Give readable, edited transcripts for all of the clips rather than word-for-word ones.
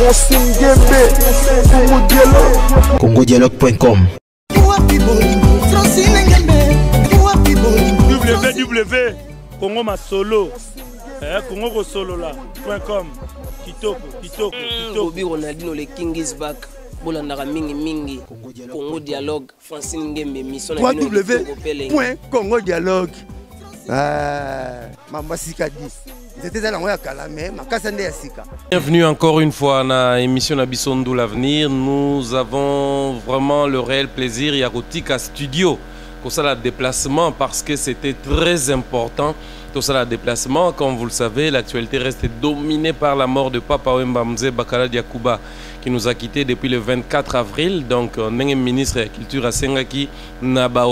Francine Ngembe, Congo Dialogue. CongoDialogue.com. www Congo Masolo, eh, Congo Kosolola.com. Kitoko, kitoko, kitoko. Bobby Ronaldinho, le King is back. Bolandaka mingi mingi. Congo Dialogue, Francine Ngembe, mission na bino ya kitoko pe elengi. www.congodialogue mambo sika di nzete eza nango ya kala me makasa nde ya sika. Bienvenue encore une fois à l'émission na biso Ndu l'avenir. Nous avons vraiment le réel plaisir ya kotika studio kosala déplacement parce que c'était très important. Tout ça, déplacement, comme vous le savez, l'actualité reste dominée par la mort de Papa Wemba Mzee Bakala Diakuba qui nous a quittés depuis le 24 avril. Donc, ndenge ministre ya culture asengaki na ba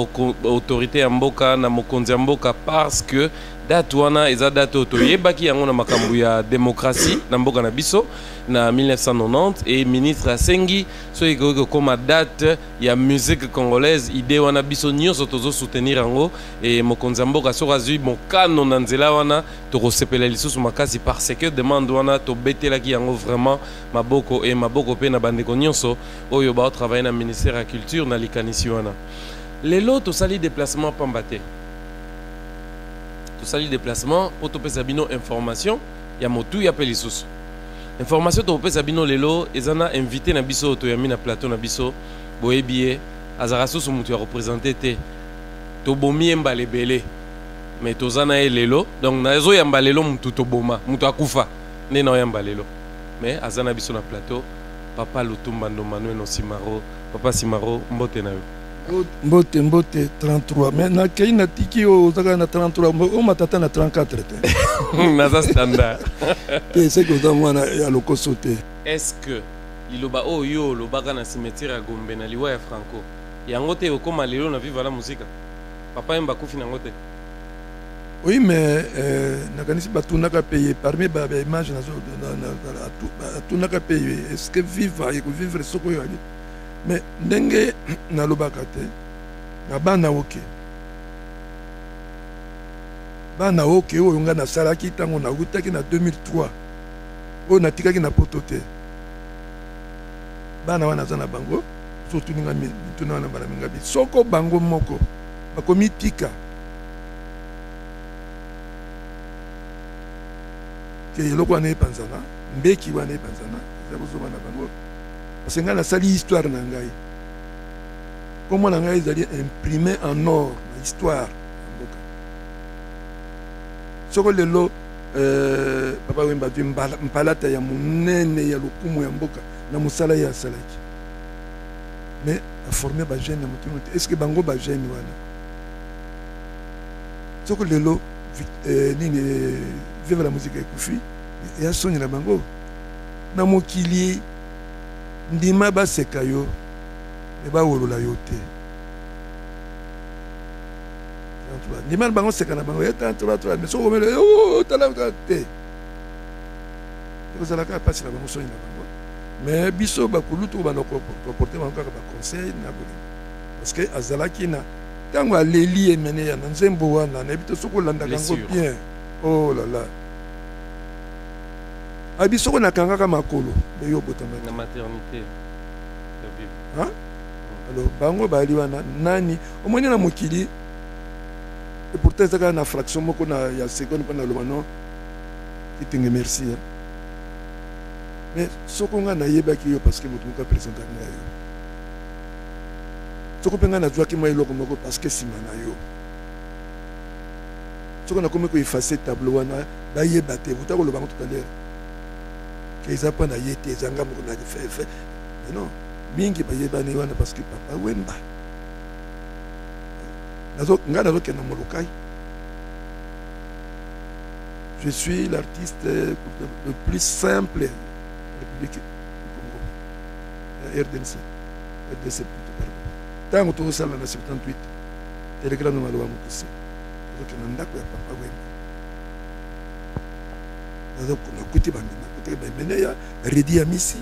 autorité ya mboka na mokonzi ya mboka parce que date wana eza date oyo toyebaki yango na makambo ya démocratie na mboka na biso na 1990 et ministre asengi soki ekoki kokóma date ya musique congolaise, idée wana biso nyonso tozosoutenir yango e mokonzi ya mboka soki azwi mokano na nzela wana, tokosepela lisusu makasi parce que demande wana tobetelaki yango vraiment maboko e maboko mpe na bandeko nyonso oyo baotravaille na ministère ya culture na likanisi wana. Lelo tosali déplacement pamba te, tosali déplacement mpo topesa bino information ya motuya mpe lisusu information tokopesa bino lelo eza na invité na biso oyo toyambi na plateau na biso. Boyebi ye, azalaka susu moto ya koprésenter te, tobomi ye mbala ebele mais toza na ye lelo. Donc nazoyamba lelo motu toboma, moto akufa nde naoyamba lelo, mais aza na biso na plateau, papa Lutumba Ndomanueno Simaro. Papa Simaro, mbote na yo. Mbote, mbote. 33 mais nakei, natiki oyo oza kaka na 33, oyo matata na 34 te. Naza standard. Te, seki oza mwana ya lokoso te. Est ce que liloba oyo yo olobaka na cimetière ya Gombe na liwa ya Franco yango te okóma lelo na Viva la Musica, Papa Yemba akufi nango te? Oui, mais nakanisi batunaka mpe ye parmi baimage, atunaka mpe ye est ce que Viva ekovivre soki oyo ali. Mais ndenge nalobaka te na bana oke, bana oke oyo ngai nasalaki ntango nawutaki na 2003, oyo natikaki na poto te, bana wana aza na bango. So otuni nga mituna wana mbala mingabi, soko bango moko bakomitika ke eloko wana epanzana, mbeki wana epanzana, eza kozoba na bango parce que ngai nasali histoire na ngai, kombo na ngai ezali imprimé en or na histoire ya mboka. Soko lelo Papa Wemba azwi mpalata ya monene ya lokumu ya mboka na mosala ye asalaki, mais aforme bajeune ya motino te. Est ce que bango bajeune wana, soko lelo nini Viva la Musica ekufi, ya soni na bango na mokili. Ndima baseka yo me bawolola yo te. Ndima na bango, seka na bango etantolatola, mais soki omele tala te, ekozala kaka mpasi na bango, soni na bango. Mais biso bakulutu kobanda koporte bango kaka baconseil na bolingo parce que azalaki na ntango aleli emene ya na nzembo wana, nayebi te soki olandaka yango bien. Oh là là, abi soko nakangaka makolo me yo obotamaki na maternité. Alors bango bali wana nani omoni na mokili? Et pourtant eza kaka na fraction moko na ya seconde mpo naloba non Kitenge, merci hein. Mais soko ngai nayebaki yo parce que moto moko apresentaki ngai yo, soko mpe ngai nazwaki mwa eloko moko parce que nsima na yo, soko nakomi koeffacer tableau wana, bayeba te uta koloba yango tout à l'heure ke eza mpo na ye te, eza nga moko na fefe. Mais non, mingi bayebani wana parce que Papa Wemba, ngai nazokenda Molokai, je suis l'artiste le plus simple République du Congo, RDC, RDC plutôt, pardon. Ntango tozosala na 78 télégramme na maloba mokuse, tozokenda ndako ya Papa Wemba, nakuti nakutaki bamene ya Redi ya misi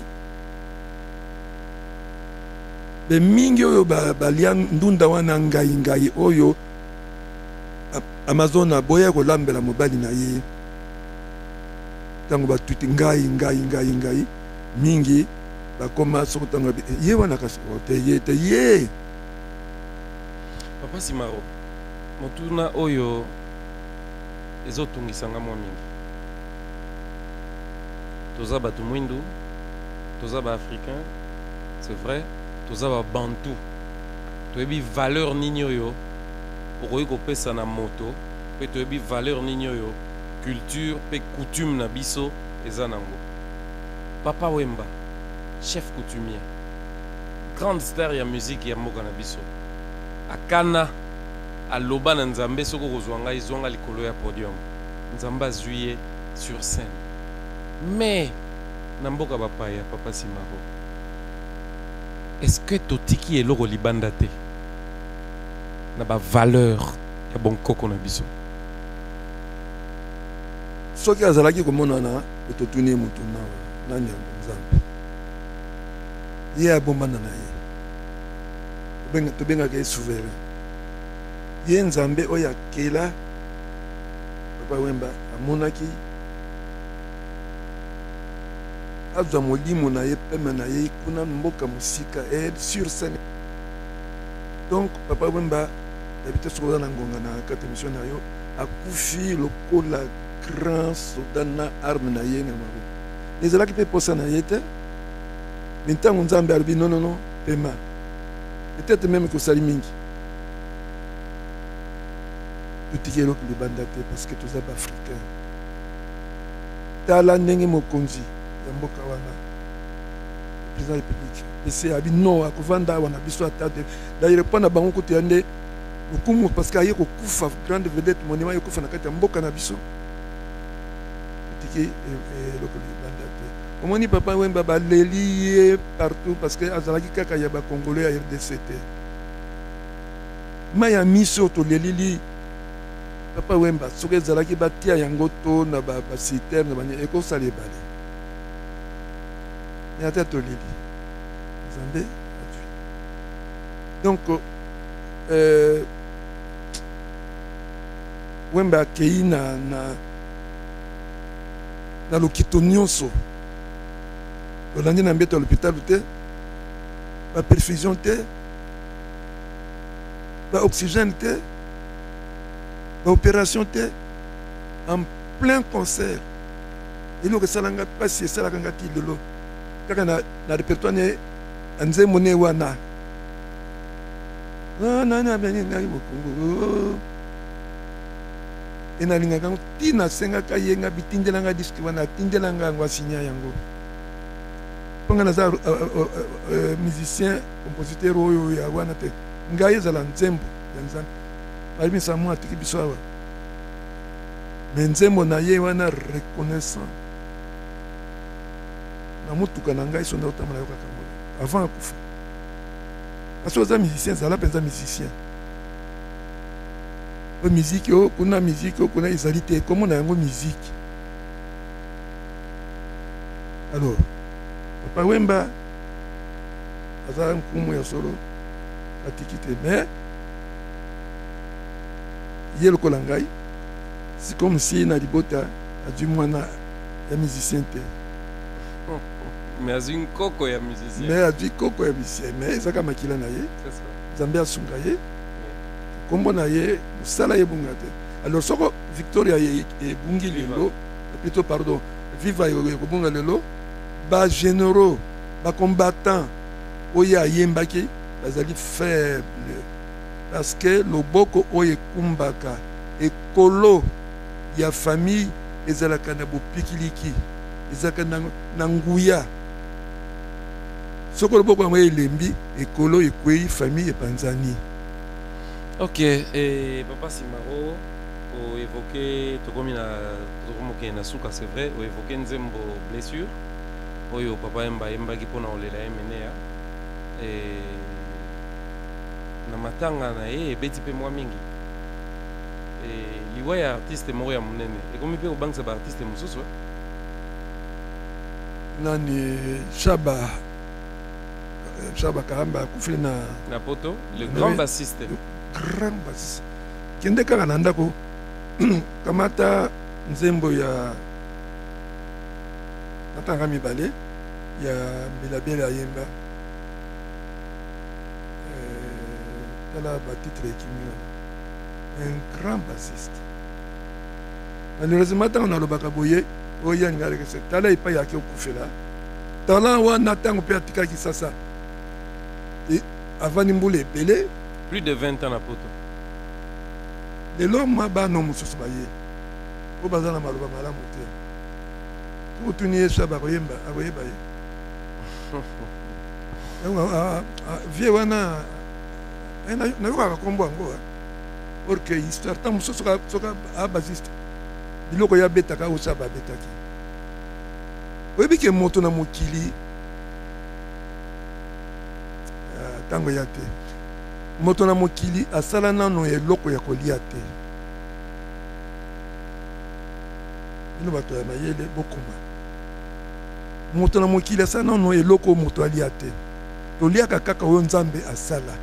be mingi oyo balia ndunda wana ngai ngai oyo Amazon aboya kolambela mobali na ye ntango batuti ngai ngai ngai ngai. Mingi bakoma soki ntango ye wana kasi oh, te ye te ye. Papa Simaro, motuna oyo ezotungisa nga mwa mingi. Toza bato mwindu, toza ba africain, c'est vrai, toza ba bantu. Toyebi valeur nini oyo okoki kopesa na moto, mpe toyebi valeur nini oyo culture mpe coutume na biso eza nango. Papa Wemba, chef coutumier, grande star ya musique ya mboka na biso, akana aloba na Nzambe, soki okozwa ngai, zwa ngai likolo ya podium. Nzambe azwi ye sur scène. Mais na mboka bapaya, Papa Simaro, est-ce que totiki eloko libanda te na ba valeur ya bonkoko na biso? Soki azalaki komonana, totuni ye motuna nani yango Nzambe ye abombana na ye, tobengaka ye souverain. Ye Nzambe oyo akela Papa Wemba amonaki azwa molimo na ye pema na ye kuna mboka mosika e sur scène. Donc Papa Wemba, nayebi te soki oza na ngonga na kati émission na yo, akufi lokola grand soldat na arme na ye na maboko. Ezalaki mpe posa na ye te, me ntango Nzambe alobi non non non, pema, peut-être même kosali mingi, totiki eloko libanda te parce que toza baafricain. Tala ndenge mokonzi ya mboka wana, président ya république pc, abi non, akovanda awa na biso ata te. D'ailleurs mpo na bango kutu ya nde lokumu, parce que aye kokufa grande vedette monument, aye kokufa na kati ya mboka na biso. Totiki eloko libanda te. Omoni Papa Wemba, baleli ye partout parce que azalaki kaka ya bacongolais ya RDC te. Mai ya miso tolelili Papa Wemba, soki ezalaki batia yango to na baciterne ba ekosala ebale, me ata toleli, Nzambe azwi. Donc Wemba akei na lokito nyonso, tolandi na mbeto ya l'hôpital te, baperfusion te, baoxygène te, baopération te, en plein concert. Eloko esalanga mpasi, esalaka nga ti lelo kaka na répertoire ne ya nzembo ne wana, nani mokongo e nalingaka yango ntina. Asengaka ye nga bitindelanga diske wana, atindelanga yango, asinya yango, mpo nga naza musicien compositeur oyo ya wana te. Ngai ezala nzembo ya Nzambe. Bayebisa mwa atiki biso awa, me nzembo na ye wana reconnaissant na motuka na ngai, so naotambola, yokaka yango avant akufa. Parce oza musicien, zala mpenza musicien. Po musique oyo kuna, musique oyo kuna ezali te, komona yango musique. Alors Papa Wemba aza nkumu ya solo, atiki te. Mais ye lokola ngai, c'est comme si na libota azwi mwana ya musicien te. Mais azwi nkoko ya musicien. Mais azwi koko ya musicien, mais ezaka makila na ye. Nzambe asunga ye, nkombo na ye, mosala ebunga te. Alors soko Victoria ebungi lelo, plutôt pardon, Viva ekobunga lelo, bagénéraux, bacombattant oyo ayembaki bazali faible, parce que loboko oyo ekumbaka ekolo ya famille ezalaka na bopikiliki, ezalaka na nguya. Soki loboko yango elembi, ekolo ekwei, famille epanzani. Ok, et Papa Simaro, oévoqué, tokomi na tokomokende na suka, c'est vrai, oévoqué nzembo Blessure oyo Papa Wemba ayembaki mpona kolela ye Emeneya e, na matanga na ye ebeti mpe mwa mingi. E, liwa ya artiste moko ya monene ekomi mpe kobangisa baartiste mosusu. Nani, Shaba, Shaba Karamba akufeli na na poto, le grand bassiste. Le grand bassiste. Kende kaka na ndako, kamata nzembo ya natanga mibale. Ya Mbilia Bel ayemba. Tala batitre ekimi wana. Un grand bassiste. Malheureusement, ntango nalobaka boye, oyo alinga alekisa, tala epai ake okufela talent wana. Ntango mpe atikaki sasa, avandi mbula ebele. Plus de 20 ans na poto. Lelo mwa bana mosusu baye oyo baza na maloba malamu te. Otuni ye so bakoyemba, akoyeba ye. Vie wana nayokaka nkombo yango, or que histoire ntango mosusu soki abassiste, biloko ye abetaka, oyo babetaki, oyebi ke moto na mokili, ntango ya te, moto na mokili asala nano eloko ya kolia te. Bino bato ya mayele bokoma, moto na mokili asala nano eloko moto alia te. Toliaka kaka oyo Nzambe asala.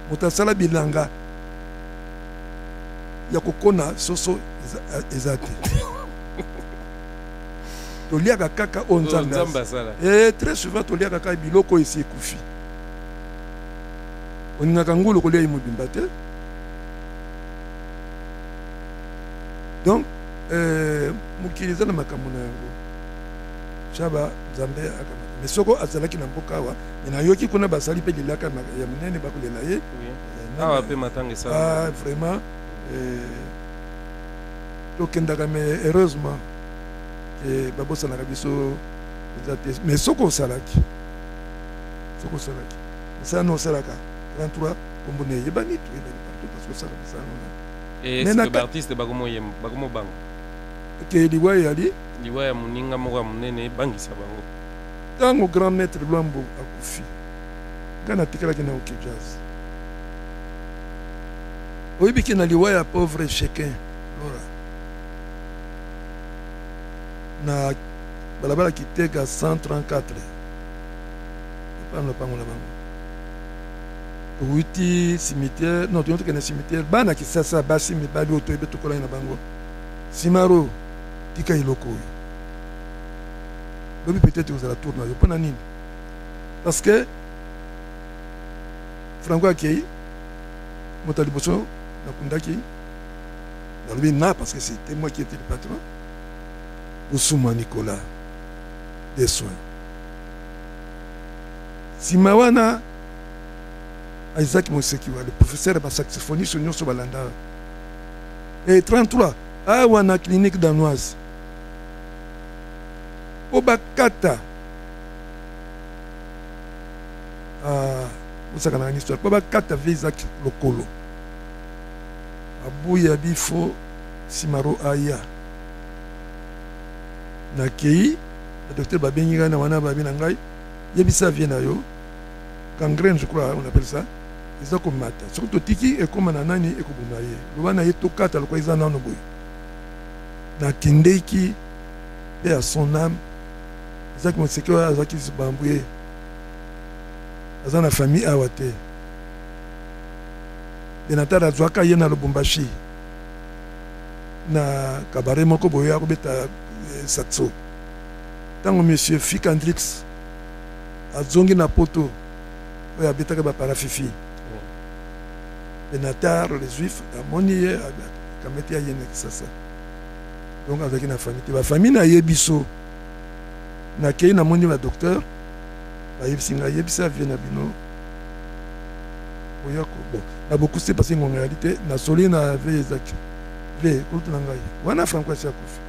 Moto asala bilanga ya kokona soso eza te. Toliaka kaka oyo Nzambe asala. Très souvent toliaka kaka biloko oyo esi ekufi. Olingaka ngulu kolia ye mobimba te. Donc mokili eza na makambo na yango. Shaba, Nzambe akamata. Mais soko azalaki na mboka awa, me nayoki kuna basali mpe lilaka ya monene, bakolela ye. Awa mpe matanga esala. Vraiment, tokendaka, mais heureusement ke babosanaka biso eza te. Mais soki osalaki, soki osalaki mosala na osalaka 33, kombo na eyebani, toyebani partout, parce que osalaka mosala nona. Baartiste bakomobanga. Ke liwa eyali. Liwa ya moninga moko ya monene ebangisa bango. Ntango grand maître Lwambo akufi, ngai natikalaki na OK Jazz. Oyebi ke na liwa ya pauvre Chekin Lora na balabala Kitega 134, epana lopango na bango, towuti cimetière, non, toyoti tokende cimetière. Bana Kisasa, basi, mibali oyo toyebi, tokolaki na bango. Simaro, tika eloko oyo, lobi peut-être ozala tour na yo. Mpo na nini? Parce que Franco akei, moto ya liboso nakundaki, nalobi na, parce que c'était moi qui était le patron, Bosuma Nicolas des soins. Nsima wana Isaac Mosekiwa, le professeur ya basaxophoniste nyonso balanda. E 33 awa na Clinique Danoise, mpo bakata, osaka na histoire, mpo bakata ve Isaac lokolo, abuya bifo. Simaro aya, nakei na docteur, babengi ngai na wana, babi na ngai: "Yebisa vie na yo, gangrène, je crois on appelle ça, eza komata. Soki totiki ekóma na nani, ekoboma ye. Loba na ye tokata lokola eza nano boye." Nakendeki mpe ya son âme ezalaki moseke oyo azalaki bambu, ye aza na famille awa te. Benatar azwaka ye na Lubumbashi na cabaret moko boye, akobeta saxo. Ntango monsieur Fik Andrix azongi na poto, oyo abetaka baparafifi, Benatar le juif amoni ye, akamati ye na Kisasa. Donc azalaki na famille te, bafamille na ye. Biso nakei, namoni badocteur, bayebisi ngai: "Yebisa vie na bino oya." Bon, na bokusi te, parce ngonga yali te. Nasoli na ve ezaki ve kolutu na ngai wana, Franco asi akufi,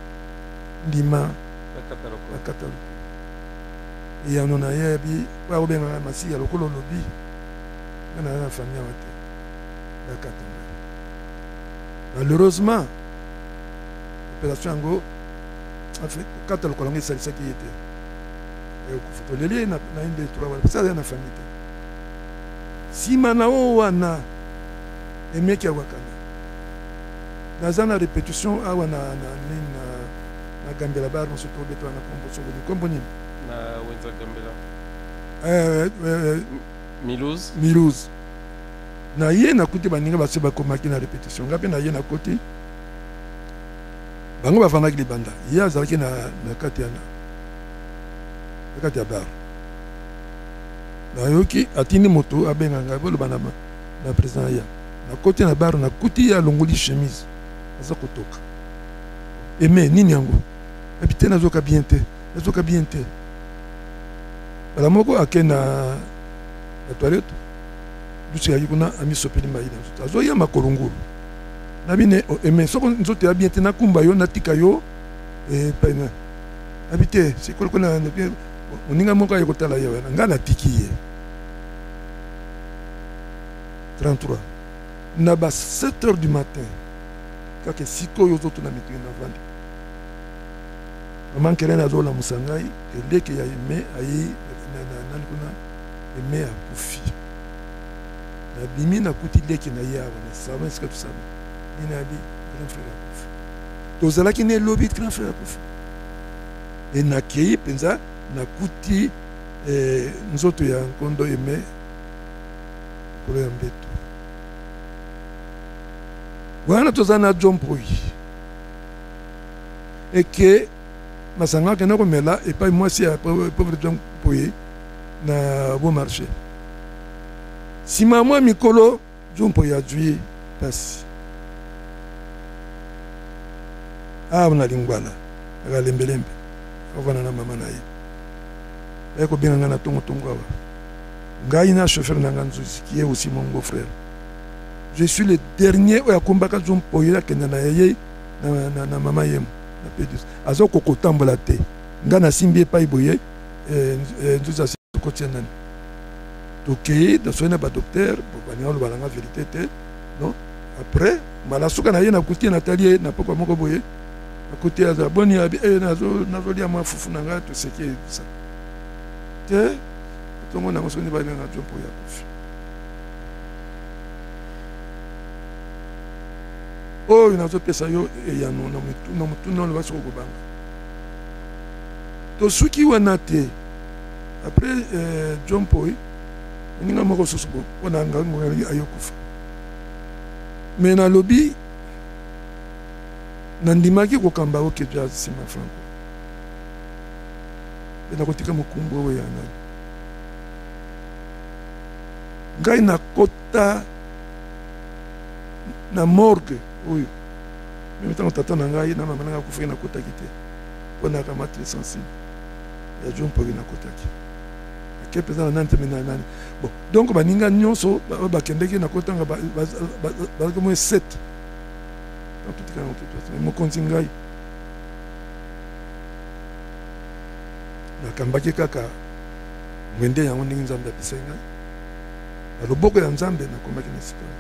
ndima bakata lokolo. Eyano na ye yabi oyo akobengaka masiya lokolo, olobi nga na na famille awa te, bakata ngai. Malheureusement, opération yango, kokata lokolo yango, esalisaki ye te, ayokufa. Toleli ye na inde trois wana, parce aza na famille te. Nsima na oyo wana, emeki awakana, naza na répétition awa na nini, na Gambela, bar mosusu tobeta wana, kombo sokoni kombo nini? Na wenza Gambela. Milouse. Milouse. Na ye nakuti baninga basi bakomaki na répétition. Nga mpe na ye nakoti, bango bavandaki libanda, ye azalaki na kati yana. Na kati ya bar nayoki atindi moto abenga ngai, boloba na, na président ya. Nakoti na bar, nakuti ye alongoli chemise, aza kotoka. Eme nini yango? Abi te, nazoka bien te, nazoka bien te. Mbala moko ake na, na toilette, dusu eyaki kuna, amisopeli mai na nzoto, azoya makolo ngulu. Nabi ne oh, eme soko nzoto ya bien te, nakumba yo, natika yo epai na. Abi te, sikolokola moninga moko aye kotala ye wana, ngai natiki ye 33 na ba 7 heures du matin. Kaka esika oyo ozotuna mituni, navandi, mama Nkelene azolamusa ngai, eleke ya Eme aye nani kuna, Eme akufi. Nabimi, nakuti leki na ye awa na salon esika tosala nini. Abi grand frère akufi, tozalaki na elobi grand frère akufi. E nakei mpenza, nakuti eh, nzoto ya nkondo Eme likolo ya mbeto wana. Toza na Jompoi eke masanga, akenda komela epai mwasi ya pauvre John Mpoi na Bon Marché. Nsima ya mwa mikolo, John Mpoi azwi mpasi awa na Lingwala, akalembelembe, avanda na mama na ye. Baye kobenga ngai na tongotongo awa, ngai na chauffeur na ngai Nzuzi, qui est aussi mon beau frère. Je suis le dernier oyo akumbaka John Mpoi, akenda na ye na, na, na mama yemo na P2. Aza kokotambola te, ngai nasimbi epai boye, eh, eh, Nzuzi asi kotia nani. Tokei, nasoki na badocteur, balinga oloba nanga vérité te. Non, après mbala suka na ye, nakuti ye, natali ye na pokwa moko boye, nakuti ye aza boni, abi eh, nazolia mwa fufu na ngai, toseki ebisa te. Ntongo nango soki nde babenga Jo mpo ya kufi oyo, nazopesa yo eyano na motuna oloba soki okobanga. Tosuki wana te. Après eh, John Poi, moninga moko susu mpo na ngai ayokufa, me nalobi nandimaki kokamba OK Jazz nsima Franco, mpe nakotika mokumbu oyo ya nani. Ngai nakota na morgue oyo meme ntango tata na ngai na mama na ngai akufaki, nakotaki te mpo nakama très sensible. Ya John Mpori nakotaki, ake mpenza na nani te, me na nani. Bon, donc baninga nyonso oyo bakendeki nakotanga bazalaki moye 7. Mokonzi ngai nakambaki kaka ngwende yango ndenge Nzambe apesaki ngai na loboko ya Nzambe. Nakomaki na esika wana,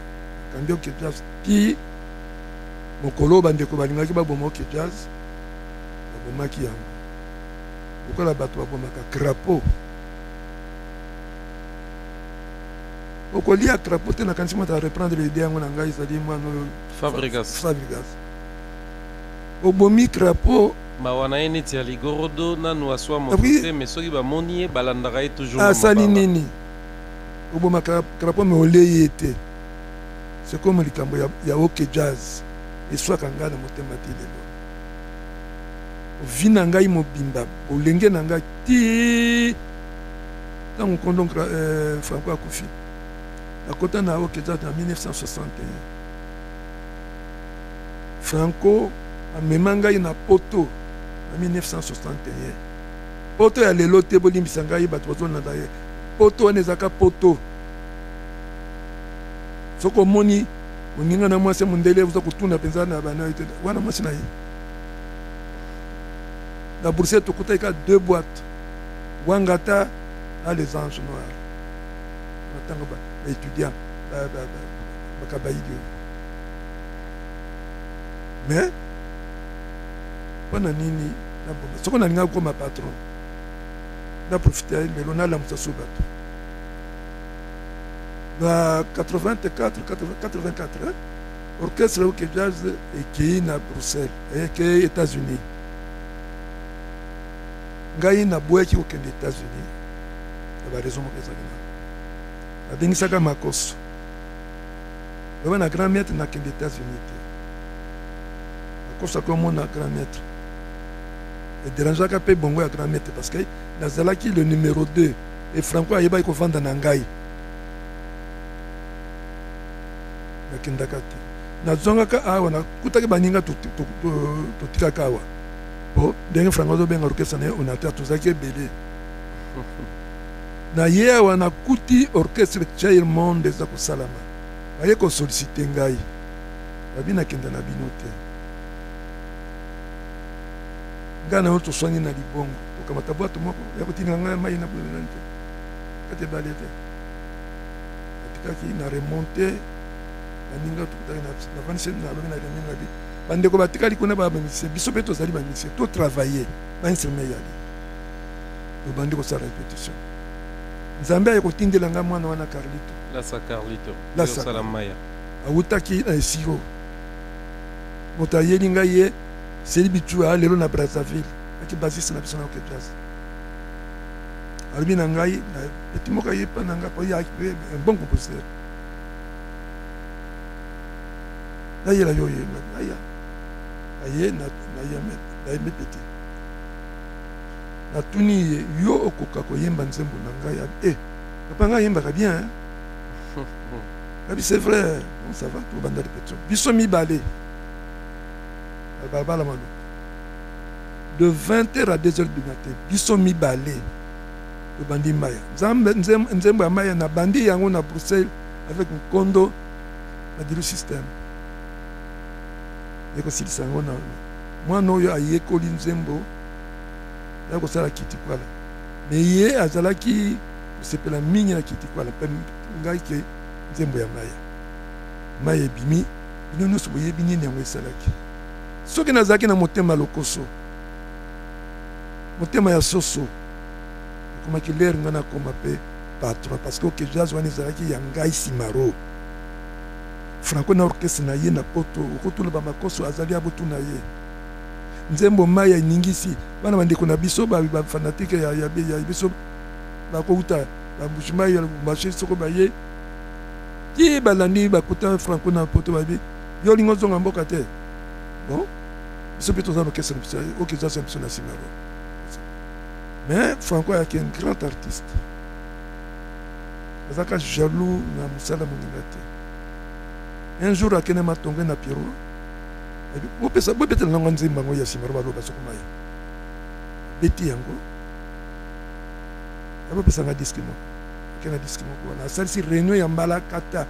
nakambi OK Jazz ti mokolo bandeko balingaki baboma OK Jazz. Babomaki yango lokola bato babomaka crapaud. Okolia crapaud te. Nakanisi moto areprendre idée yango na ngai ezali mwana oyo. Fabregas. Fabregas. Obomi crapaud. Mawa na ye neti ya ligorodo, nanu aswa moto te, mais soki bamoni ye, balandaka ye toujours. Asali nini? Oboma crapaud me olei ye te. C'est comme likambo ya, ya OK Jazz eswaka ngai na motema te lelo. Vie na ngai mobimba, bolenge na ngai ti ntango nkondo eh, Franco akufi, nakota na OK Jazz na 1961. Franco amema ngai na poto na 1961. Poto ya lelo te, bolimbisa ngai bato bazolanda ye. Poto wana ezalaka poto soki omoni moninga na mwasi ya mondele, oza kotuna mpenza na bana te wana mwasi na ye. Na Bruxelles tokutaki kaka deux boîtes, Wangata na Les Anges Noirs, na ntango baétudiant bakabaidi oyo. Mais mpo na nini naboma? Soko nalingaki kokoma patron, na profite lelo nalamusa so bato na 84 84, hein? Orchestre OK Jazz ekei na Bruxelles, ekei États-Unis. Ngai naboyaki kokende États-Unis na baraison moko ezalaki na nabengisaka makoso loba na grand maître, nakende États-Unis te. Makoso akomona grand maître. Ederangeaka mpe bongo ya grand maître parce que nazalaki le numéro 2 et Franco ayebaki kovanda na ngai. Nakendaka te, nazongaka awa, nakutaki baninga totikaka awa po ndenge Franco azobenga orchestre na ye onater, tozalaki ebele. Na ye awa nakuti orchestre Chair Monde eza kosalama, baye kosolicite ngai, babi nakenda na bino te. Ngai na yo toswani na libongo, tokamata bwato moko ya kotinda ngai mai na bolelani te kati ebale te. Natikaki na remonte baninga tokutaki, navandisi, nalobi na réunion, ngabi bandeko batikali kuna bamusicien, biso mpe tozali bamusicien, totravaille bainstrument eyali, tobandi kosala répétition. Nzambe aye kotindela ngai mwana wana Carlito. Lasa Carlito. Lasa Maya. Awutaki na Esiro, moto ayeli ngai ye Seli Bitu aya lelo na Brazzaville, aki basiste na biso na OK Jazz. Alobi na ngai na petit moko aye pa na ngai po ye un bon compositeur, nayela yo ye aya aye nayembi petit, natuni ye: yo okoka koyemba nzembo na ngai? Eh, papa, ngai ayembaka bien. Nabi c'est vrai, bon, ça va, tobanda répétition biso mibale na balabala Maluku de 20h à 2h du matin. Biso mibale tobandi maya nzembo ya maya, nabandi yango na Bruxelles avec nkondo na dilu système, ekosilisa yango na mwana oyo ayekoli nzembo ya kosala kiti kwala. Me ye azalaki kosepela mingi na kiti kwala mpe ngai ke nzembo ya maya. Maya ebimi, bino nyonso boyebi nini yango esalaki. Soki nazalaki na motema lokoso, motema ya soso, ekomaki lere ngai nakoma mpe patron, parce que OK Jazz wana ezalaki ya ngai Simaro. Franco na orchestre na ye na poto, okotuna bamakoso azali abotuna ye nzembo mai eningisi bana bandeko na biso bafanatike ya biso bakouta bambushimai ya Lubumbashi. Soko baye ti balandi, bakuta Franco na poto, babi yo olingi ozonga mboka te. Bon, biso mpe toza na orchestre na biso, OK Jazz na biso na Simaro. Mais Franco ayaki un grand artiste, azalaka jaloux na mosala moninga te. Un jour akende matonge na Pierrot, bopesa bobetela nango nzembo yango ya Simaro, baloba soko mai beti yango, abopesanga disque moko. Ake na disque moko wana, asalisi réunion ya mbala kata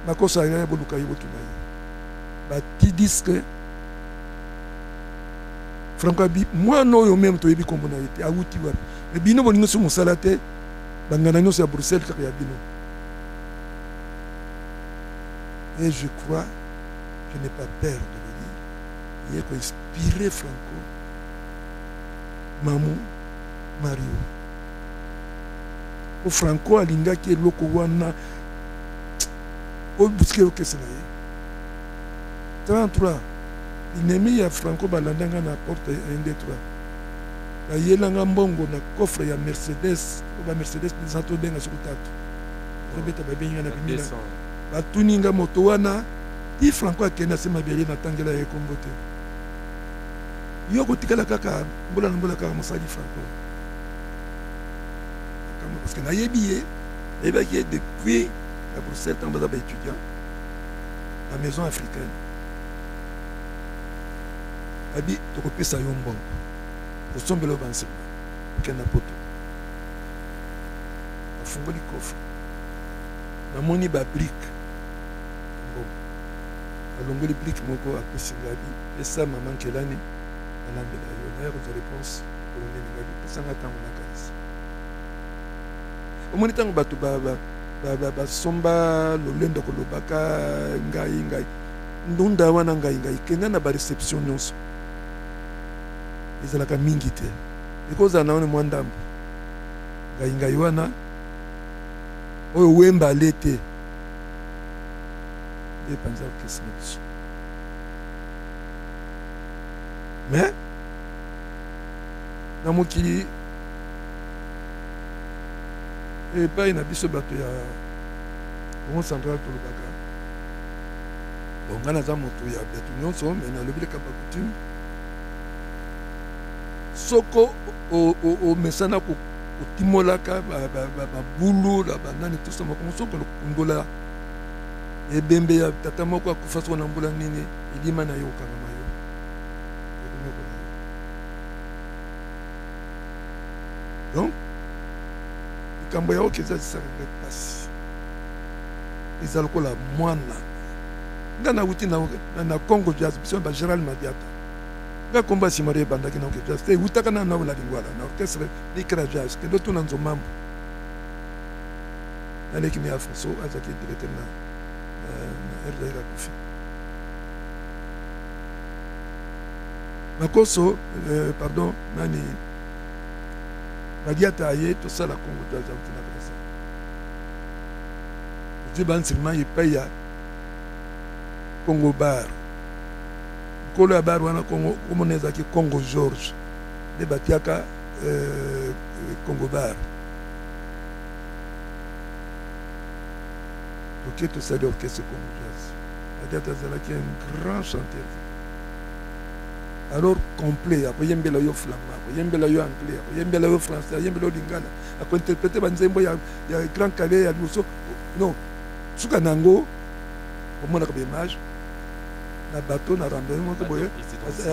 makoso ya boluka ye, botuna ye, bati disque. Franco abi mwana oyo meme toyebi nkombo na ye te, awuti wapi? Me bino bolingi so mosala te, banganda nyonso ya Bruxelles kaka ya bino. Et je crois, je n'ai pas peur de le dire, ye koinspire Franco Mamu Mario, po Franco alingaki eloko wana obusike okese na ye. 33 binemi ya Franco balanda nga na porte 1 2 3, bayelanga mbongo na coffre ya Mercedes, oyo ba Mercedes eza tobenga soki tatu ozobeta, babengi nga na bimi, batuni nga moto wana ti Franco akende ase mabele, natangela ye kombo te. Yo kotikala kaka mbula na mbula kaka mosali Franco, parce que nayebi ye, nayebaki ye depuis na Bruxelles ntango baza baétudiant na Maison africaine. Babi tokopesa yo mbongo, kosombela yo banzemba, okenda poto. Bafungoli coffre, namoni babrike mbongo, alongoli brike moko, apesi ngai, abi pesa mama Nkelani alambela yo. Naya kozwa réponse mokolo nini? Ngai pesanga ntango nakanisa. Omoni ntango bato basomba lolendo kolobaka ngai ngai ndunda wana ngai ngai, kenda na bareception nyonso ezalaka mingi te, ekozala na wana mwa ndambo ngai ngai wana oyo wemba ale te nde epanza orchestre na biso. Mais na mokili epai na biso bato ya Congo Central tolobaka bon, ngai naza moto ya bato nyonso, me nalobi leka bacoutume. Soko omesana kotimolaka babulu na banani tosa makongo, soko kokundola ebembe ya tata moko akufa soko na mbula nini, elima na yo okangama yo ekonyokola yo. Donc likambo ya oki eza esaka ngai mpasi, eza lokola mwana nga nauti na Congo Jazz, biso ba Gérald Madiata. Nga kombo ya Simaro ebandaki na OK Jazz te, ewutaka na na Lingwala na orchestre Likra Jazz. Kende otuna Nzomambo, naleki ne Alfonso azalaki directeur na RDR, akufi. Makoso, pardon, nani, Madiata aye tosala Congo Jazz, auti na Brazza, tozwi bainstrument epai ya Congo Bar. Nkolo ya bar wana Congo komona ezalaki Congo George, nde batiaka Congo Bar. Toke tosali orchestre Congo Jazz. Madiata azalaki un grand chanteur, alors complet, akoyembela yo flamand, akoyembela yo anglais, akoyembela yo français, akoyembela yo lingala, akointerprete banzembo ya Grand Kallé ya liboso. Non, suka na yango omonaka baimage na bateau na randonnée moko boye,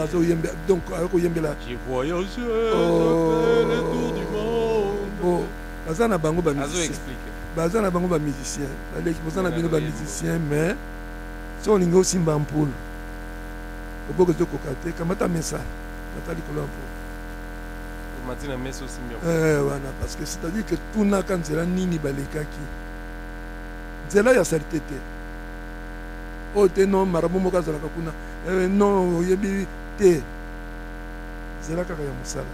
azoyembela, donc akoyembela. J'ai voyagé, j'ai fait le tour du monde. Bon, baza na bango Azo bamusicien, explique. Baza na bango bamusicien, baleki boza na bino Na loyembo. Bamusicien, mais so olingi osimba mpulu, loboko ezokoka te, kamata mesa, mata likolo ya mpulu. Mati na mesa, osimbi yango. Wana parce que c'est à dire que tunaka nzela nini balekaki, nzela ya saleté te, oyo te non marabout moko azalaka kuna, non oyebi te, nzela kaka ya mosala.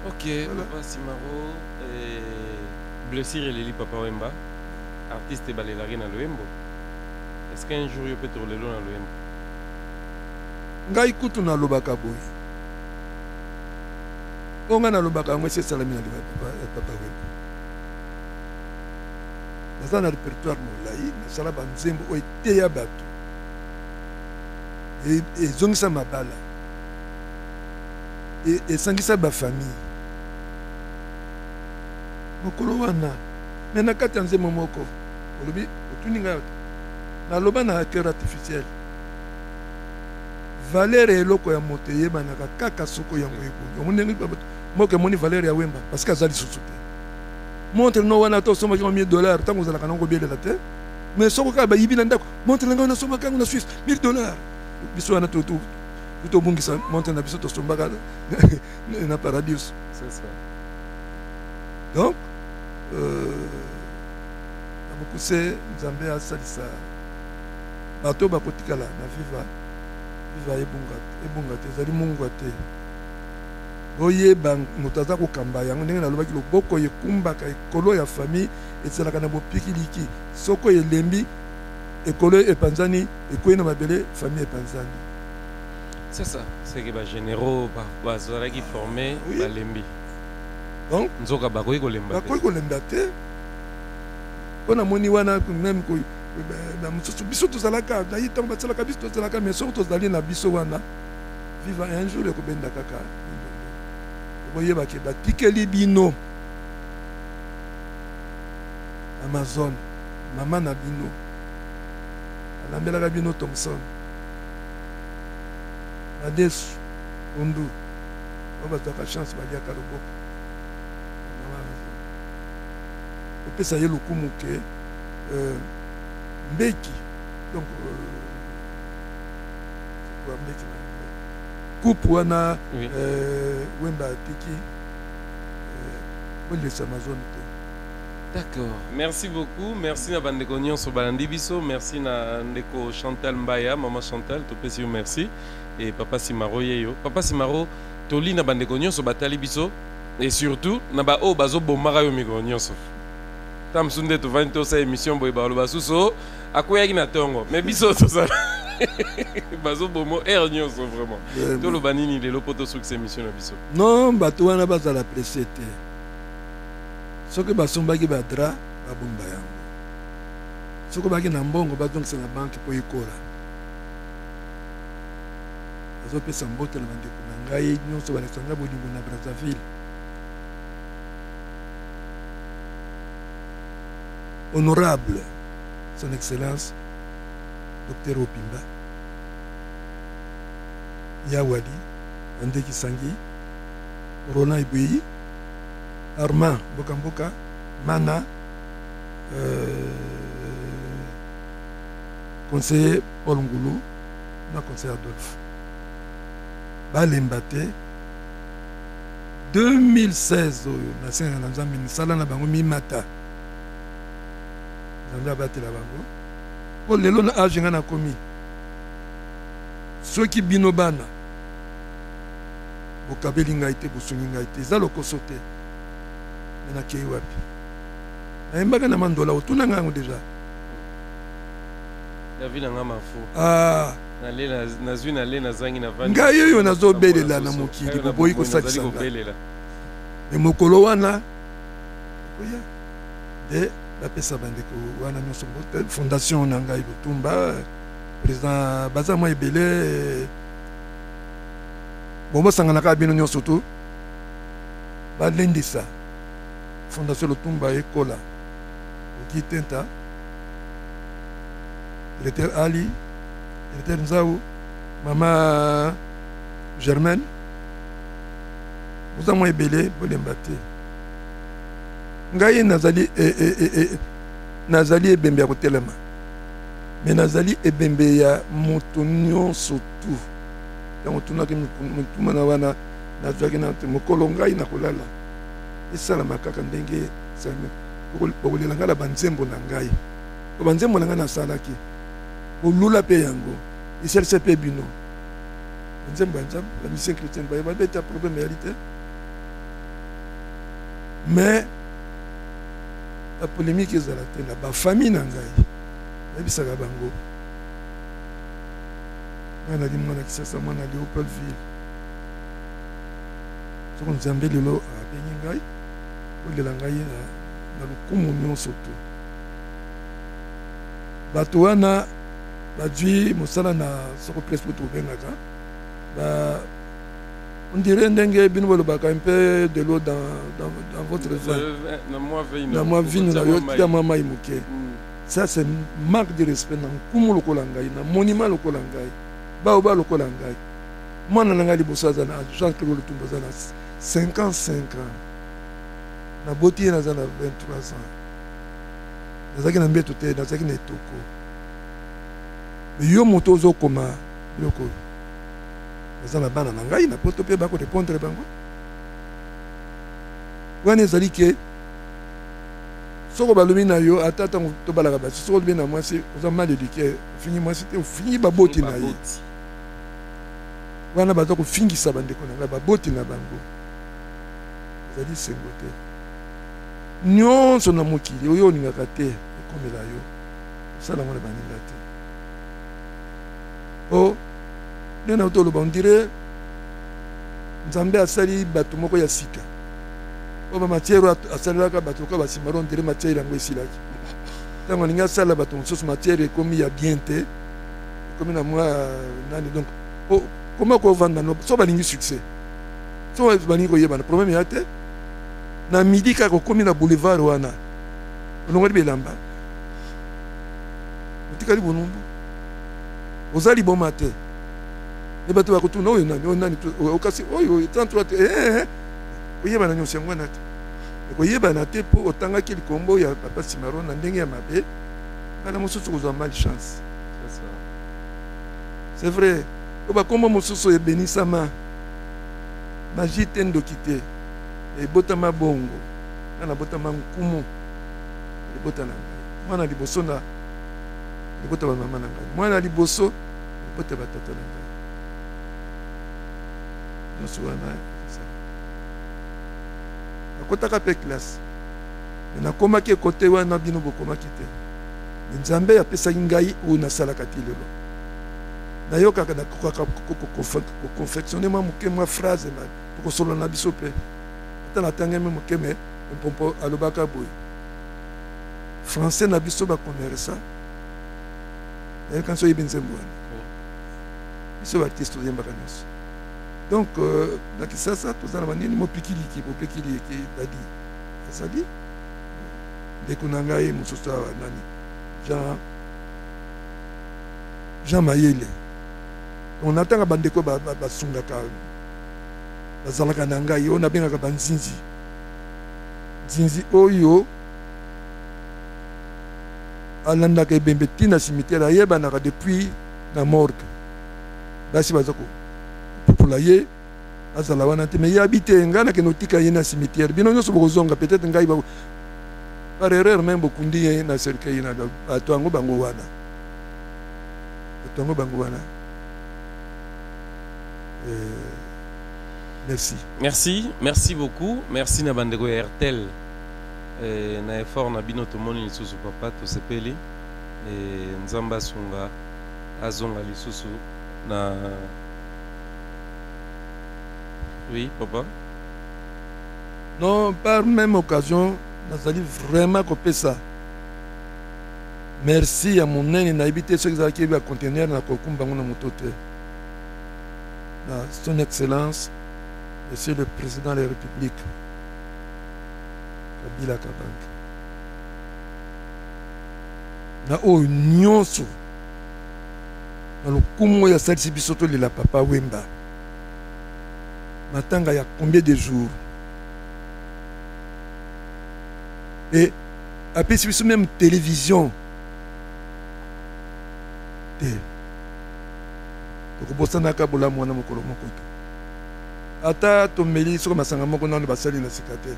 Ok. Voilà. Papa Simaro, blessure eleli Papa Wemba, artiste balelaki na loyembo. Est ce qu'un jour yo mpe tolelo na loyembo? Ngai kutu nalobaka boye, oyo ngai nalobaka yango esi esalami na liwa ya Papa Wemba. Naza na répertoire molai, nasala banzembo oyo eteya bato, ezongisa mabala, esangisa bafamille mokolo wana. Me na kati ya nzembo moko olobi, otuni ngai, naloba na cœur artificiel, valeur ya eloko ya moto eyebanaka kaka soko yango ebongi. Omoni ndenge moko emoni valeur ya Wemba, parce que aza lisusu te. Montre no wana, ata osombaki yango 1000 dollars, ntango ozalaka nango kobelela te, mais soko kaka bayibi na ndako montre na ngai nasombaki yango na Suisse 1000 dollars, biso wana tobungisa montre na biso tosombaka na Paradiso. C'est ça. Donc na mokuse, Nzambe asalisa bato oyo bakotikala na Viva. Viva ebunga, ebunga te, ezali mungwa te. Boyeba moto aza kokamba yango. Ndenge nalobaki, loboko ekumbaka ekolo ya famille ezalaka na bopikiliki. Soko elembi, ekolo epanzani, ekwei na mabele, famille epanzani. C'est ça, c'est que bagénéraux bazalaki formé. Oui. Balembi. Donc nzoka bakoki kolemba te. Bakoki kolemba te, mpo namoni wana même bamosusu biso tozalaka naye ntango basalaka biso tozalaka, mais soki tozali na biso wana, Viva un jour ekobenda kaka. Boyebake batikeli bino Amazon, mama na bino alambelaka bino thomson, madesu, pondu, oyo bazwaka chance baliaka loboko mama Amazon. Opesa ye lokumu ke mbeki, donc c'est quoi, mbeki na coupe wana. Oui. Wemba atiki, bolesa Amazon te. D'accord. Merci beaucoup. Merci na bandeko nyonso balandi biso. Merci na ndeko Chantal Mbaya, maman Chantal, topesi yo merci. Et papa Simaro yeyo. Papa Simaro, toli na bandeko nyonso batali biso et surtout na ba oyo bazo bomaka yo mikolo nyonso. Ta mosusu nde tovandi tosala émission boye, baloba susu akweyaki na ntongo, mais biso tozala bazobomo aire nyonso vraiment. Vraiment. Toloba nini lelo mpo tosukisa émission na biso? Non, bato wana bazala pressé te. Soki basombaki badraps, babomba yango. Soki baki na mbongo, bazongisa na banke mpo ekola. Nazopesa mbote na bandeko na ngai nyonso balakisa ngai bolingo na Brazzaville. Honorable Son Excellence Docteur Opimba Yawali Ande Kisangi Roland Ibweyi Armand Mboka Mboka Mana conseiller Paul Ngulu na conseiller Adolphe balemba te. 2016 oyo nasengaka na Nzambe misala na bango mimata, Nzambe abatela bango po lelo na age nga nakomi, soki bino bana bokabeli ngai te, bosungi ngai te, eza lokoso te, me nakei wapi? Nayembaka na mandola, otuna ngai yango deja. David na nga mafu. Ah. Nazwi nale nazangi na vandi. Ngai oyo nazobelela na mokili, boboyi kosalisa ngai. Me mokolo wana okoya nde bapesa bandeko wana nyonso mbote. Fondation na ngai Lutumba, président baza mwa ebele, bobosanganaka bino nyonso tu balendisa Fondation Lutumba ekola. Oki Tenta, directeur Ali, directeur Nzau, mama Germaine, boza mwa ebele, bolemba te. Ngai nazali nazali ebembe ya kotelema, me nazali ebembe ya moto nyonso tu. Ntango otunaki mituma na wana, nazwaki na te mokolo ngai nakolala, esalama kaka ndenge bokolela ngai na banzembo na ngai, po banzembo na ngai nasalaki bolula mpe yango esalisa mpe bino banzembo ya Nzambe. Ba musicien chrétien baye babeta, problème eyali te, mais ba polémique ezala te na ba famille na ngai. Nayebisaka bango ngai nali mwana Kisasa, mwana Léopoldville. Soko Nzambe lelo abengi ngai, bolela ngai na lokumu nyonso tu. Bato wana bazwi mosala na soko presse po tobengaka ba, on dirait ndenge bino bolobaka un peu de l'eau dans votre vin, na mwa vino na yo tia mwa mai moke. Ça c'est manque de respect na nkumu lokola ngai, na monument lokola ngai, baoba lokola ngai. Mwana na ngai liboso aza na Jean Claude Lutumba, aza na 55 ans, naboti ye naza na 23 ans, nazalaki na mbeto te, nazalaki na etoko. Me yo moto ozokoma biloko oyo, naza na bana na ngai na poto mpe bakorepondre bango. Wana ezali ke soko balobi na yo, ata ntango tobalaka basi, soko olobi na mwasi oza mal éduqué, ofingi mwasi te, ofingi baboti na ye. Wana baza kofingisa bandeko na ngai, baboti na bango, ezali sengo te. Nyonso na mokili oyo olingaka te ekomela yo, osala yango na baninga te. Po nde na toloba, on dirait Nzambe asali bato moko ya sika oyo bamatiere oyo asalelaka bato lokola basimaro, on dirait matiere yango esilaki. Ntango alingi asala bato mosusu, matiere ekomi ya bien te, ekomi na mwa nani. Donc koma kovanda no, so balingi succès, so balingi koyebana, problème ya te. Na midi kaka okomi na boulevard wana, olongoli bilamba, otikali bolumbu, oza liboma te. Me bato bakotuna oyo nani, oyo nani, okasi oyo 33 te, koyebana nyonso yango wana te, koyebana te mpo otangaki likombo ya papa Simaro na ndenge ya mabe, mbala mosusu kozwa malchance. C'est vrai, po bakombo mosusu ebenisama, magie te, ndoki te, ebotama bongo. Nga nabotama nkumu, libota na ngai, mwana liboso na libota ba mama na ngai, mwana liboso libota ba tata na ngai. Nyonso wana nakotaka mpe classe, me nakomaki ekote wana bino bokomaki te. Me Nzambe apesaki ngai oyo nasalaka ti lelo. Nayokaka, nakokaka koconfectionne mwa moke mwa phrase tokosolola na biso mpe ata natangami moke. Me mpompo alobaka boye, français na biso bacommerçant, nayoka nso oyebi nzembo wana. Biso baartiste toyembaka nyonso. Donc euh, na Kisasa toza na banini mopikiliki mopikiliki dadi azali ndeko na ngai mosusu awa nani Jean Jean Mayele. Donc natanga bandeko basungaka bazalaka na ngai oyo nabengaka banzinzi nzinzi oyo alandaka ebembe ti na cimetière ayebanaka depuis na morgue basi baza kopupola ye azala wana te mais ye abi te ngai nakende kotika ye na cimetière bino nyonso bokozonga peut-être ngai par erreur même bokundi ye na cercueil na bato yango bango wana bato yango bango wana euh, merci merci merci beaucoup merci na bandeko ya airtel eh, na effort na bino tomoni lisusu papa tosepeli eh, nzambe asunga azonga lisusu na oui papa non par même occasion nazali vraiment kopesa merci ya monene nayebi te soki ezalaki ba conteneur na kokumba yango na moto te na son excellence monsieur le président de la république kabila kabange na oyo nyonso na lokumu oyo asalisi biso tolela papa wemba matanga ya combien de jours et apesi biso meme télévision te tokobosanaka bolamu wana mokolo moko te ata tomeli soko masanga moko nano basali na sika te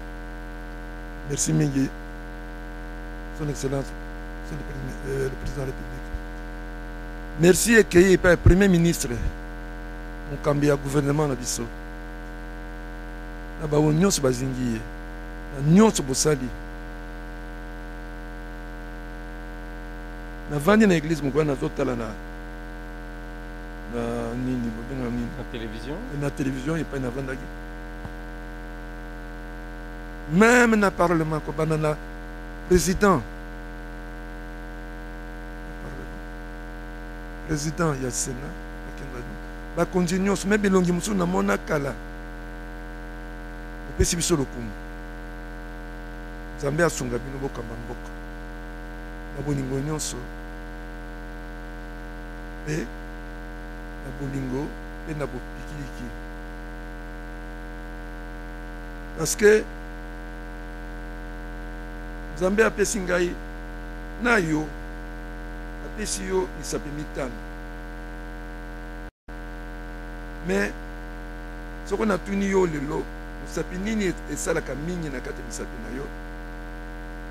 merci mingi son excellence son le, euh, le président de la république merci ekei epai ya premier ministre mokambi ya gouvernement na biso na bango nyonso bazingi ye na nyonso bosali navandi na eglise moko wana nazotala na na nini bobenga nini na télévision na télévision epai navandaki meme na parlement kobanda na président président ya sénat bakonzi nyonso me bilongi mosusu namona kala opesi biso lokumu nzambe asunga bino bokamba mboka na bolingo nyonso mpe na bolingo mpe na bopikiliki parce que nzambe apesi ngai na yo apesi yo misapi mitano me soko natuni yo lelo mosapi nini esalaka mingi na kati ya misapi na yo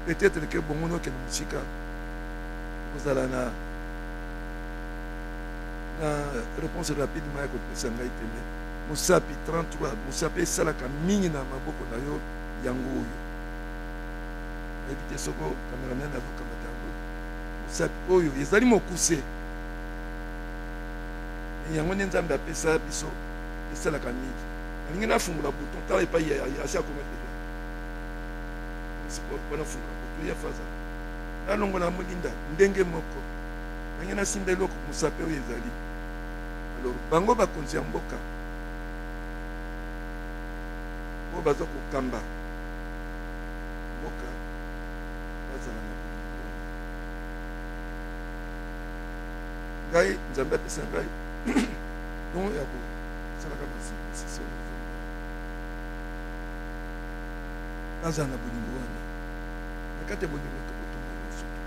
peut-être ke bongo nokende mosika okozala na na réponse rapide maya kopesa ngai te me mosapi 33 mosapi esalaka mingi na maboko na yo yango oyo nayebi te soko cameraman azokamata yango mosapi oyo ezali mokuse yango nde nzambe apesa biso esalaka mingi nalingi nafungola bouton tala epai asi akoma deja mpo nafungola bouton ya faza nalongola molinda ndenge moko ndenge nasimba eloko mosape oyo ezali alors bango bakonzi ya mboka oyo baza kokamba mboka bazala na bolingo ngai nzambe apesa ngai don ya kosalaka masisi bazala na bolingo wana na kati ya bolingo tokotonga nyonso te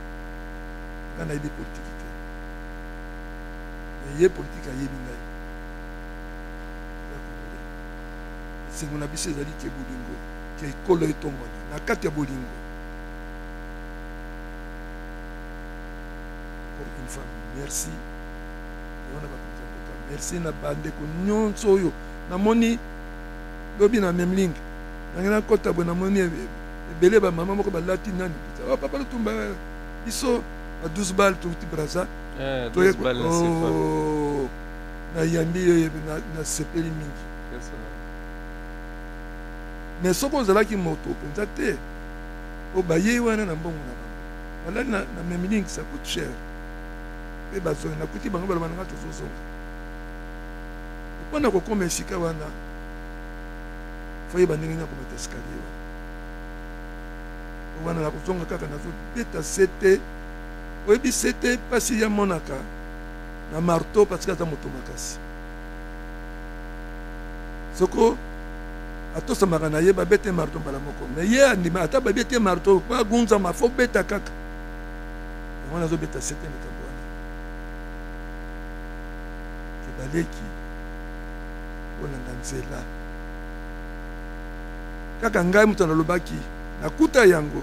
ngai nayebi politiki te me ye politiki ayebi ngai esengo na biso ezali ke bolingo ke ekolo etombwana na kati ya bolingo encore une fois merci wana bakonzi ya mboka merci na bandeko nyonso oyo namoni lobi na memling nange nakɔta boye namoni ebele bamama moko balati nani oh, papa lutumba biso ba 12 bal touti braza eh, oh, nayambi yo nasepeli mingi mais soki ozalaki moto mpenza te oyo bayei wana na mbongo na bango balali na, na memling ça coûte cher mpe bazongi nakuti bango baloba na nga tozozonga Mpo na kokoma esika wana, faut yeba ndenge nini akomata escalier wana. Wana nakozonga kaka nazobeta sete. Oyebi sete mpasi ya monaka na marteau parce que aza moto makasi. Soko atosamaka na ye, babete marteau mbala moko, mais ye andima ata babete marteau po agunzama, faut beta kaka. Yango nazobeta sete likambo wana ke baleki kolanda nzela kaka ngai moto nalobaki nakuta yango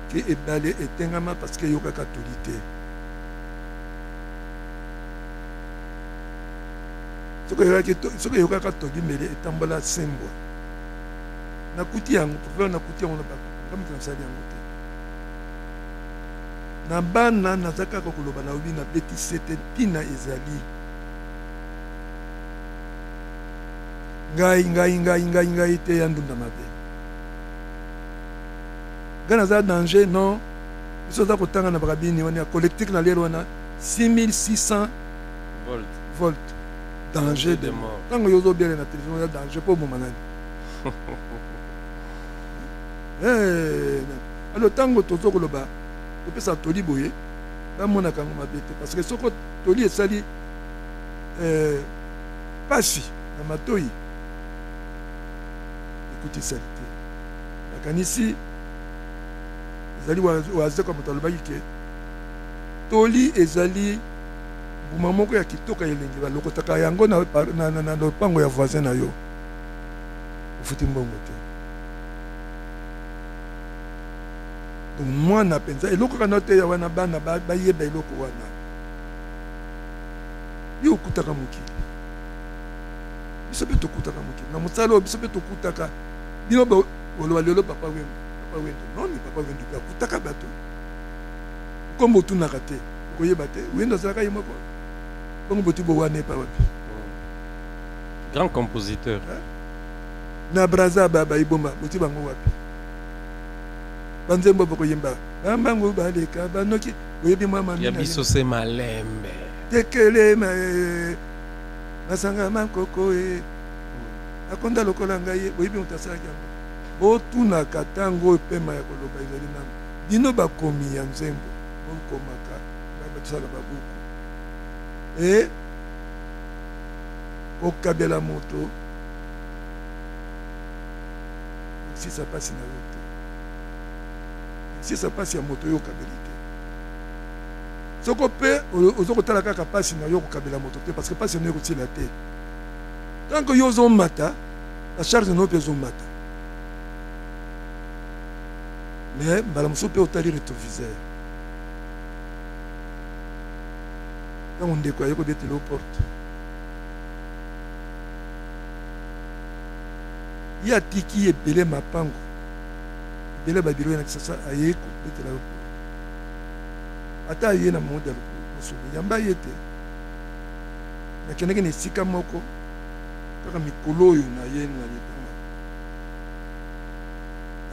ke ebale etengama parce que eyokaka toli te. Soki eyokaka toli mbele etambola sembwa. Nakuti yango problème, nakuti yango na bato, ngai moto nasali yango te. Na bana naza kaka koloba, nalobi nabeti sete, ntina ezali ngai ngai ngai ngai ngai te ya ndunda mabe, ngai naza danger. Non, biso oza kotanga na bakabini wana ya collectique na lelo wana 6600 volt, volt, danger de mort. Ntango yo ozobele na télévision ya danger mpo oboma nani? Alors ntango tozo koloba, topesa toli boye, bamonaka yango mabe te, parce que soko toli esali pasi na matoi, ekuti esali te. Nakanisi ezali Wazekwa moto alobaki ke toli ezali mbuma moko ya kitoko ya elengi, balokotaka yango na lopango ya voisin na yo, ofuti mbongo te. Donc mwana mpenza eloko kaka na teya wana, bana bayeba eloko wana. Yo okutaka mokili, biso mpe tokutaka mokili na mosala oyo, biso mpe tokutaka bino. Boloba lelo Papa Wendo, Papa Wendo, non, mais Papa Wendo mpe akutaka bato. Nkombo otunaka te, okoyeba te. Wendo azalaka ye moko bongo, boti bowana epa wapi? Grand compositeur. Na Braza baiboma, boti bango wapi? Banzembo bokoyemba, bambangu baleka banoki, boyebi mwa ya biso se malembe. Tekele masanga mankoko e akonda lokola ngai, boyebi moto asalaki yango? Botunaka ntango oyo pema ya koloba ezali nano. Bino bakomi ya nzembo, bokomaka, batosala babuku e kokabela moto sisa mpasi na yo te, sisa mpasi ya moto oyo okabeli te. Soko mpe oza kotala kaka mpasi na yo, kokabela moto te, parce que mpasi na yo ekotila te. Tant que yo ozomata, la charge na yo mpe ezomata. Mais mbala mosusu mpe otali rétroviseur, ntango ndeko aye kobetela yo porte, ye atiki ebele mapango, ebele babiro ye na Kisasa, aye kobetela yo porte, ata aye na mode ya mosolo, yamba ye te. Nakendaki na esika moko kaka mikolo oyo na ye na letanga,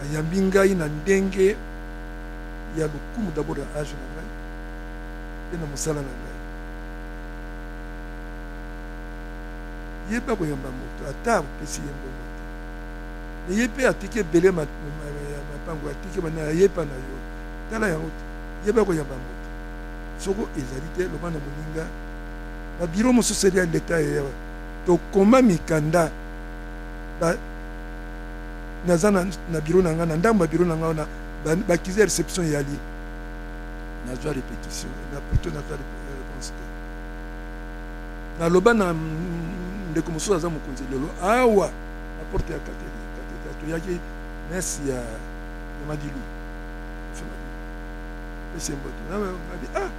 ayambi ngai na ndenge ya lokumu, d'abord ya age na ngai mpe na mosala na ngai. Yeba koyamba moto ata apesi ye mbongo te, ye mpe atiki ebele ya mapango, atiki bana, ayepa na yo, tala yango te. Yeba koyamba moto. Soko ezali te, loba na moninga. Babiro mosusu eli ya leta eyawa, tokoma mikanda. Naza na biro na ngai, na ndambo ya biro na ngai wana, bakizi ya réception eyali, nazwa répétition na plutôt nazwa réponse te. Naloba na ndeko mosusu aza mokonzi lelo awa na porte ya cathédrale, toyaki messe ya Madilu, pesi mbote, nabi ah,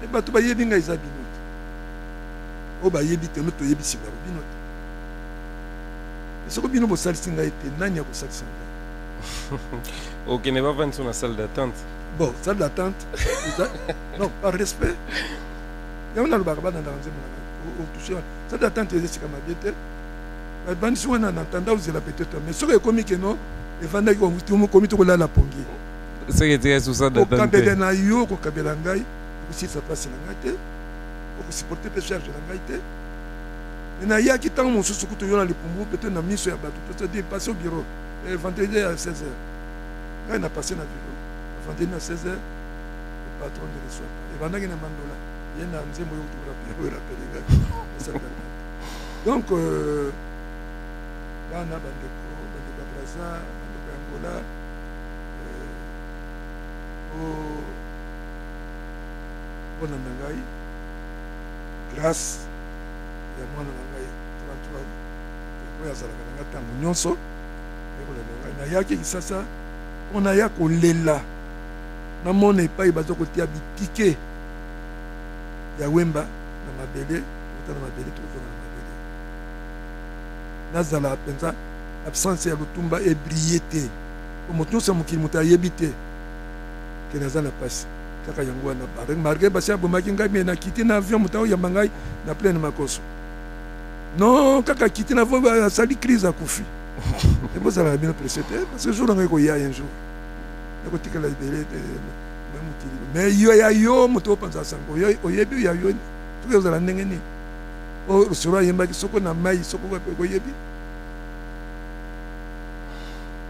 e bato bayebi ngai, eza bino te oyo bayebi te, no toyebisi bango bino te. Soko bino bosalisi ngai te, nani akosalisa ngai? Okende bavandisi na salle d'attente. Bon, salle d'attente, non, par respect yango nalobaka, banandaka nzembo na ngai, otouche wana. Salle d'attente eza esika mabe te, bavandisi wana na ntanda ozela peut-être, mais soki ekomi keno evandaki, komi tokolala pongi. Soki etikali sous salle d'attente, kokabela na yo, kokabela ngai, okosilisa mpasi na ngai te, okosupporte mpe charge na ngai te. Mais nayaki ntango mosusu kutu yo na lipumbu peut-être na miso ya bato, c'est-à-dire passe au bureau vendredi à 16 heures. Ngai na passe na bureau vendredi na 16 heures, le patron ne reçoit pas. Ebandaki na mandola ye na nzembo yo kutu rapele ngai. Donc bana, bandeko, bandeko ya Braza, bandeko ya Angola, mpona na ngai, grâce ya mwana na ngai 33 oyo azalaka na ngai ntango nyonso, ekolanda ngai. Nayaki Kisasa mpo naya kolela, namona epai baza kotia bitike ya Wemba na mabele. Tokota na mabele, tokozonga na mabele. Nazala mpenza absence ya Lutumba ebrille te, po moto nyonso ya mokili, moto ayebi te ke naza na pasi kaka yango wana. Malgré basi abomaki ngai, me nakiti na avion, moto aoyamba ngai na pleine makoso. Non, kaka akiti na avion, asali crise, akufi. Ebozala na bino presse te, parce que jour nango ekoya un jour, nakotikala ebele te mokili. Mais yo ya yo moto opanza sango, oyebi ya yo soki ozala ndenge nini. Oyo solo ayembaki soko na mai, soko wapi, oyebi.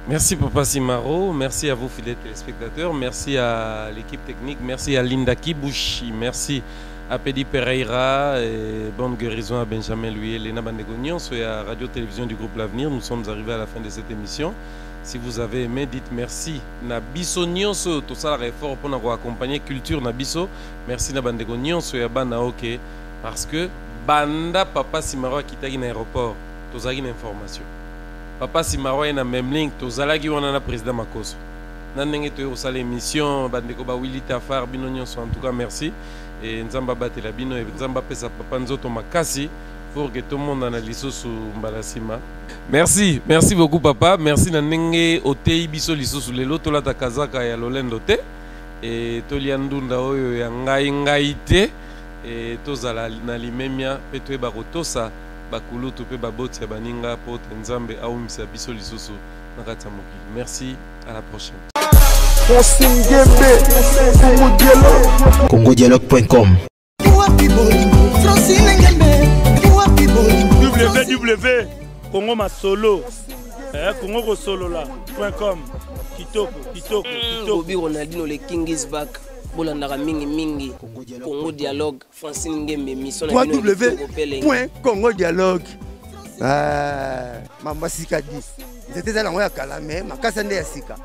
Merci Papa Simaro, merci à vous fidèles téléspectateurs, merci à l'équipe technique, merci à Linda Kibushi, merci à Pedi Pereira et bonne guérison à Benjamin Louis, Lena Bandeko nyonso et à Radio Télévision du groupe L'Avenir. Nous sommes arrivés à la fin de cette émission. Si vous avez aimé, dites merci. Na biso nyonso, tout ça effort pour nous accompagner culture na biso. Merci na bandeko nyonso ya bana, OK, parce que banda Papa Simaro akitaki na aéroport, tozalaki na information. Papa Simaro ye na même link, tozalaki wana na président Makoso. Na ndenge toye kosala émission, bandeko ba Willy Tafar, bino nyonso, en tout cas merci. Et Nzambe abatela bino, et Nzambe apesa papa nzoto makasi pour que tout le monde na lisusu mbala nsima. Merci, merci beaucoup papa, merci na ndenge otei biso lisusu lelo tolata kazaka ya lolendo te et tolia ndunda oyo ya ngai ngai te, et tozala na limemia pe toyeba kotosa bakulutu pe baboti ya baninga po te Nzambe aumisa biso lisusu na kati ya mokili. Merci, à la prochaine. Francine Ngembe, Congo Dialogue. CongoDialogue.com. Francine Ngembe, www Congo Masolo, Congo Kosolola.com. Kitoko, kitoko, kitoko. Bobby Ronaldinho, le King is back. Bolandaka mingi mingi Congo Dialogue, Francine Ngembe, émission na bino ya kitoko pe elengi. www.congodialogue. Mamba sika di nzete eza nango ya kala, me makasa nde ya sika.